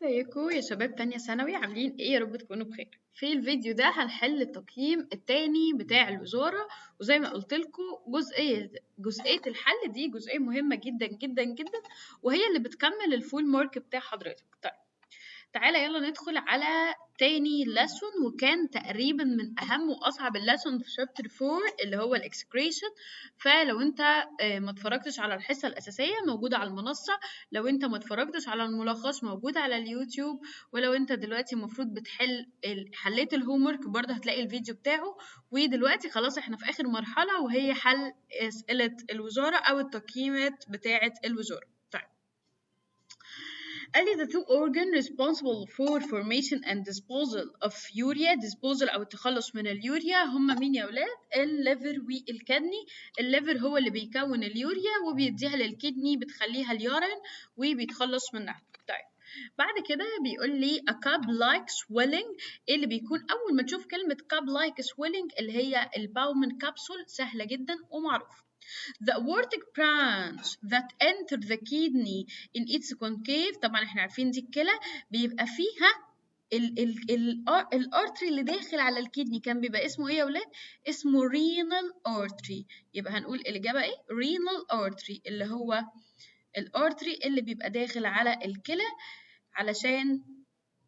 ازيكم يا شباب تانية ثانوي؟ عاملين ايه؟ يا رب تكونوا بخير. في الفيديو ده هنحل التقييم التاني بتاع الوزارة، وزي ما قلت لكم جزئية الحل دي جزئية مهمة جدا جدا جدا، وهي اللي بتكمل ال full mark بتاع حضرتك. طيب تعالى يلا ندخل على تاني lesson، وكان تقريبا من اهم واصعب ال lesson في chapter 4 اللي هو ال excretion. فلو انت ما اتفرجتش على الحصة الاساسية موجودة على المنصة، لو انت ما اتفرجتش على الملخص موجود على اليوتيوب، ولو انت دلوقتي المفروض بتحل حليت ال homework برضه هتلاقي الفيديو بتاعه. ودلوقتي خلاص احنا في اخر مرحلة، وهي حل اسئلة الوزارة او التقييمات بتاعه الوزارة. قال لي the two organ responsible for formation and disposal of urea، disposal أو التخلص من اليوريا، هم مين يا ولاد؟ ال liver وال kidney. ال liver هو اللي بيكون اليوريا وبيديها لل kidney، بتخليها ال urine وبيتخلص منها. طيب بعد كده بيقول لي a cup like swelling، ايه اللي بيكون أول ما تشوف كلمة cup like swelling اللي هي ال Bowman capsule، سهلة جدا ومعروفة. The aortic branch that enter the kidney in its concave، طبعا احنا عارفين دي الكلى بيبقى فيها ال artery اللي داخل على ال kidney، كان بيبقى اسمه ايه يا ولاد؟ اسمه renal artery. يبقى هنقول الاجابة ايه؟ renal artery، اللي هو ال artery اللي بيبقى داخل على الكلى علشان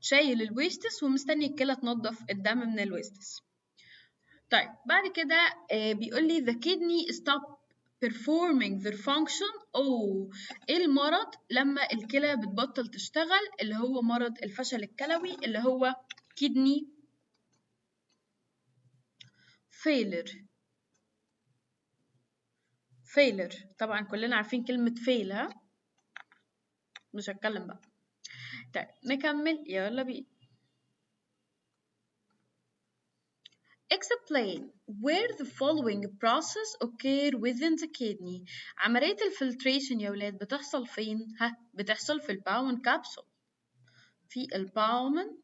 شايل ال wastes ومستني الكلى تنظف الدم من ال wastes. طيب بعد كده بيقول لي the kidney stop performing their function. أو إيه المرض لما الكلى بتبطل تشتغل؟ اللي هو مرض الفشل الكلوي اللي هو kidney failure. failure طبعا كلنا عارفين كلمة fail، ها مش هتكلم بقى. طيب نكمل يلا بينا. Explain where the following process occur within the kidney. عملية ال filtration يا ولاد بتحصل فين؟ ها بتحصل في ال Bowman capsule، في ال Bowman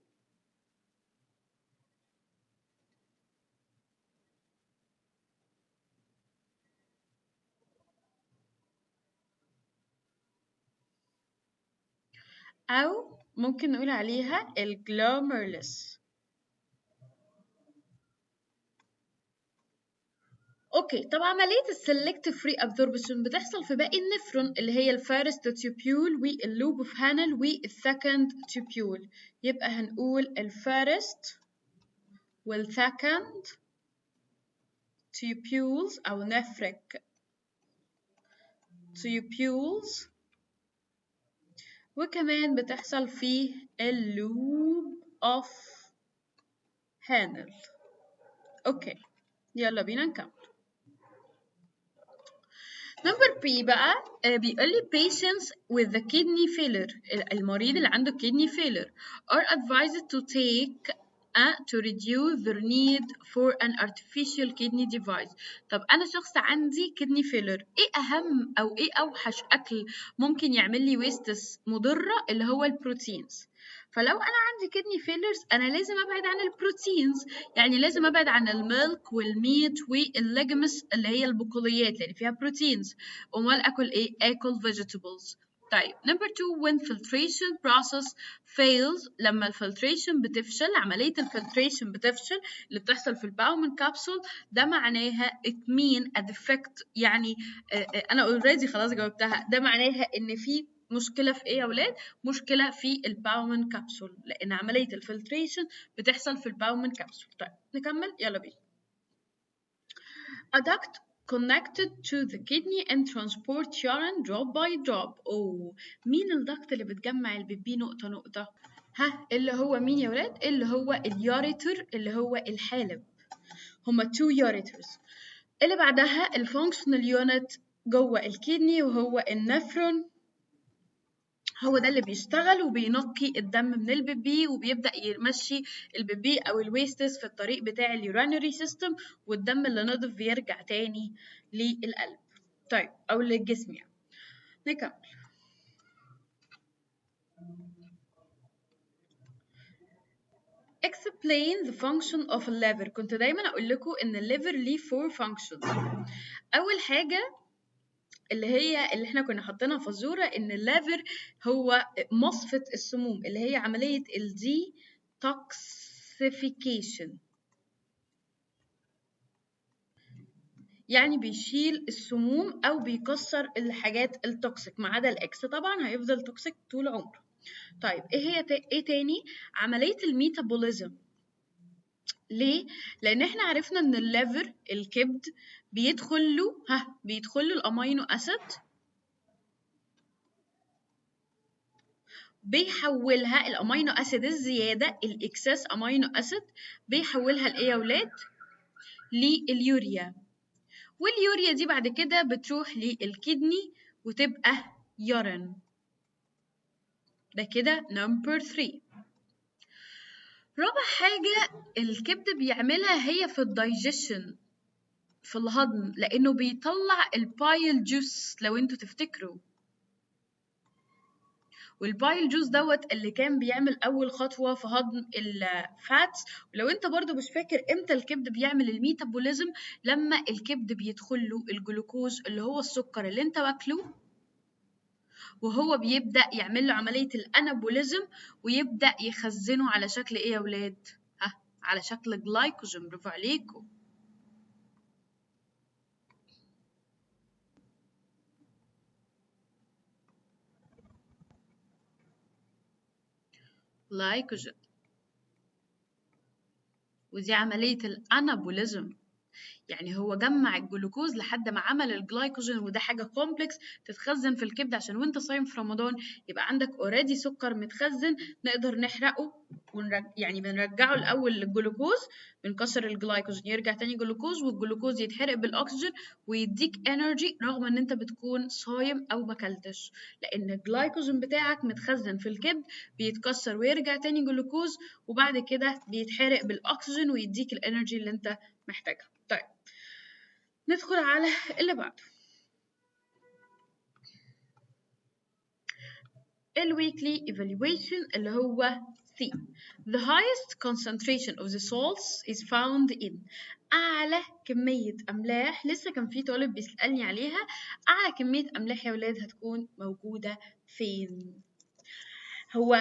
أو ممكن نقول عليها ال glomerulus. okay طب عملية ال selective reabsorption بتحصل في باقي النفرون اللي هي ال first tubule وال loop of Henle وال second tubule. يبقى هنقول ال first وال second tubules او nephric tubules، وكمان بتحصل في ال loop of Henle. okay يلا بينا نكمل. number B بقى بيقول لي patients with the kidney failure، المريض اللي عنده kidney failure are advised to take to reduce their need for an artificial kidney device. طب أنا شخص عندي kidney failure، إيه أهم أو إيه أوحش أكل ممكن يعمل لي wastes مضرة؟ اللي هو ال proteins. فلو أنا عندي kidney failures أنا لازم أبعد عن ال proteins، يعني لازم أبعد عن ال milk وال meat وال legumes اللي هي البقوليات لأن فيها proteins. أمال أكل إيه؟ أكل vegetables. طيب number 2 when filtration process fails، لما ال filtration بتفشل، عملية ال filtration بتفشل اللي بتحصل في ال Bowman capsule، ده معناها it mean a defect، يعني أنا already خلاص جاوبتها، ده معناها إن في مشكلة في إيه يا ولاد؟ مشكلة في ال Bowman capsule، لأن عملية ال filtration بتحصل في ال Bowman capsule. طيب نكمل يلا بينا. A duct connected to the kidney and transport urine drop by drop. أوه مين ال duct اللي بتجمع البيبي نقطة نقطة؟ ها اللي هو مين يا ولاد؟ اللي هو ال ureter اللي هو الحالب. هما two ureters. اللي بعدها ال functional unit جوه ال kidney وهو النفرون، هو ده اللي بيشتغل وبينقي الدم من البيبي وبيبدأ يمشي البيبي أو ال wastes في الطريق بتاع ال urinary system، والدم اللي نضف بيرجع تاني للقلب. طيب أو للجسم يعني. نكمل. Explain the function of a liver. كنت دايما أقول لكم إن ال liver ليه 4 functions. أول حاجة اللي هي اللي احنا كنا حاطينها فزوره، ان ال liver هو مصفة السموم، اللي هي عملية ال detoxification، يعني بيشيل السموم او بيكسر الحاجات ال toxic، ما عدا ال X طبعا هيفضل toxic طول عمره. طيب ايه هي ايه تاني؟ عملية ال metabolism. ليه؟ لان احنا عرفنا ان ال liver الكبد بيدخل له، بيدخل له ال amino acid، بيحولها ال amino acid الزيادة، ال excess amino acid، بيحولها لايه يا ولاد؟ لليوريا. واليوريا دي بعد كده بتروح لل kidney وتبقى urine. ده كده number 3. رابع حاجة الكبد بيعملها هي في الدايجيشن، في الهضم، لأنه بيطلع ال bile juice لو انتوا تفتكروا. وال bile juice دوت اللي كان بيعمل أول خطوة في هضم ال fats. ولو انت برضو مش فاكر امتى الكبد بيعمل ال metabolism، لما الكبد بيدخل له الجلوكوز اللي هو السكر اللي انت واكله، وهو بيبدأ يعمل له عملية ال anabolism ويبدأ يخزنه على شكل ايه يا ولاد؟ على شكل جلايكوجين. برافو عليكم. جلايكوجين، ودي عملية ال anabolism، يعني هو جمع الجلوكوز لحد ما عمل الجلايكوجين، وده حاجة complex تتخزن في الكبد عشان وانت صايم في رمضان يبقى عندك already سكر متخزن نقدر نحرقه يعني بنرجعه الاول للجلوكوز، بنكسر الجلايكوجين يرجع تاني جلوكوز، والجلوكوز يتحرق بالاكسجين ويديك energy رغم ان انت بتكون صايم او ما اكلتش، لان الجلايكوجين بتاعك متخزن في الكبد بيتكسر ويرجع تاني جلوكوز، وبعد كده بيتحرق بالاكسجين ويديك ال energy اللي انت محتاجها. طيب ندخل على اللي بعده، ال weekly evaluation اللي هو C. The highest concentration of the salts is found in. أعلى كمية أملاح، لسه كان في طالب بيسألني عليها، أعلى كمية أملاح يا ولاد هتكون موجودة فين؟ هو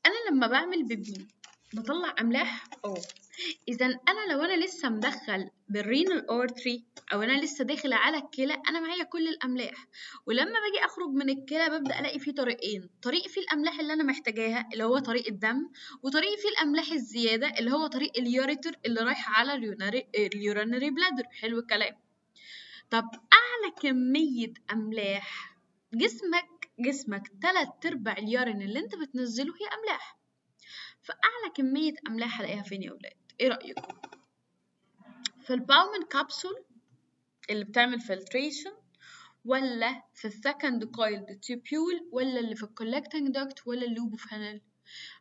أنا لما بعمل بيبي بطلع أملاح؟ إذا أنا لو أنا لسه مدخل بال renal artery أو أنا لسه داخل على الكلى، أنا معايا كل الأملاح، ولما باجي أخرج من الكلى ببدأ ألاقي فيه طريقين، طريق فيه الأملاح اللي أنا محتاجاها اللي هو طريق الدم، وطريق فيه الأملاح الزيادة اللي هو طريق ال ureter اللي رايح على ال urinary bladder. حلو الكلام. طب أعلى كمية أملاح، جسمك 3/4 ال urine اللي أنت بتنزله هي أملاح، فأعلى كمية أملاح هلاقيها فين يا ولاد؟ إيه رأيكم؟ في ال Bowman capsule اللي بتعمل filtration، ولا في ال second coiled tubule، ولا اللي في ال collecting duct، ولا ال loop of Henle؟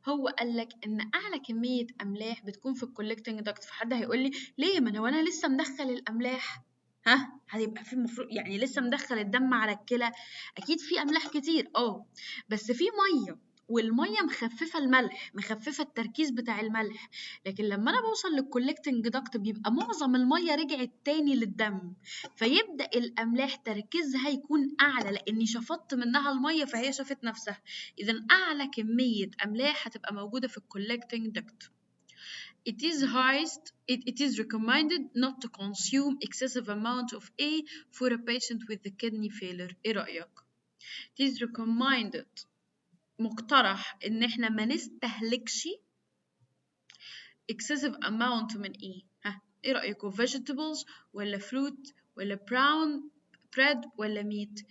هو قال لك ان اعلى كمية املاح بتكون في ال collecting duct. فحد هيقول لي ليه؟ ما انا وانا لسه مدخل الاملاح، هيبقى في المفروض يعني لسه مدخل الدم على الكلى اكيد في املاح كتير، بس في مية، والمية مخففة الملح، مخففة التركيز بتاع الملح. لكن لما انا بوصل لل collecting duct بيبقى معظم المية رجعت تاني للدم، فيبدا الاملاح تركيزها يكون اعلى لاني شفطت منها المية فهي شافت نفسها. اذا اعلى كمية املاح هتبقى موجودة في ال collecting duct. It is recommended not to consume excessive amount of A for a patient with the kidney failure. ايه رأيك؟ It is recommended، مقترح ان احنا ما نستهلكش excessive amount من ايه؟ ايه رأيكم؟ vegetables ولا fruit ولا brown bread ولا meat؟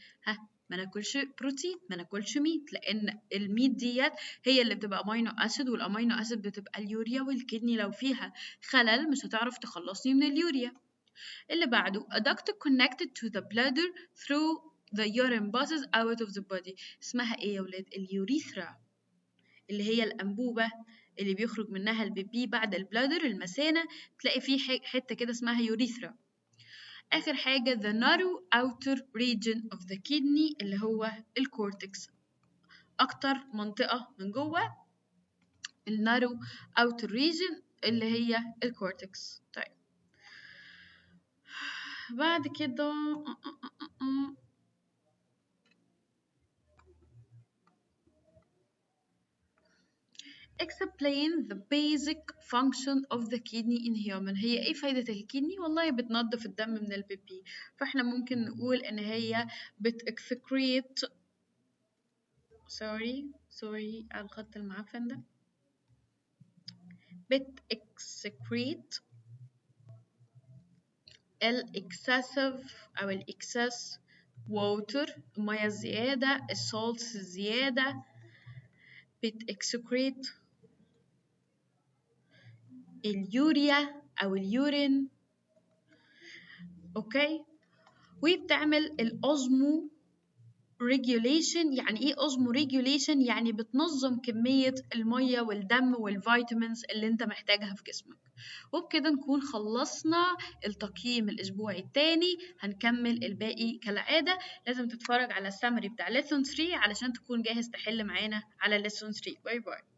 ما ناكلش بروتين، ما ناكلش meat، لان ال meat ديت هي اللي بتبقى amino acid، وال amino acid بتبقى اليوريا، وال kidney لو فيها خلل مش هتعرف تخلصني من اليوريا. اللي بعده a duct connected to the bladder through the urine passes out of the body. اسمها ايه يا ولاد؟ ال urethra، اللي هي الأنبوبة اللي بيخرج منها البيبي بعد ال bladder، المثانة، تلاقي فيه حتة كده اسمها urethra. آخر حاجة the narrow outer region of the kidney اللي هو ال cortex، أكتر منطقة من جوه ال narrow outer region اللي هي ال cortex. طيب بعد كده Explain the basic function of the kidney in human. هي ايه فايدة ال kidney؟ والله بتنظف الدم من البيبي، فاحنا ممكن نقول ان هي بت excrete، sorry sorry على الخط المعفن ده، بت excrete ال excessive او ال excess water، المية الزيادة، ال salts الزيادة، بت excrete اليوريا او ال urine، okay، وبتعمل ال osmoregulation. يعني ايه osmoregulation؟ يعني بتنظم كمية المية والدم وال vitamins اللي انت محتاجها في جسمك. وبكده نكون خلصنا التقييم الاسبوعي الثاني، هنكمل الباقي كالعادة. لازم تتفرج على السمري بتاع lesson 3 علشان تكون جاهز تحل معانا على lesson 3. bye bye.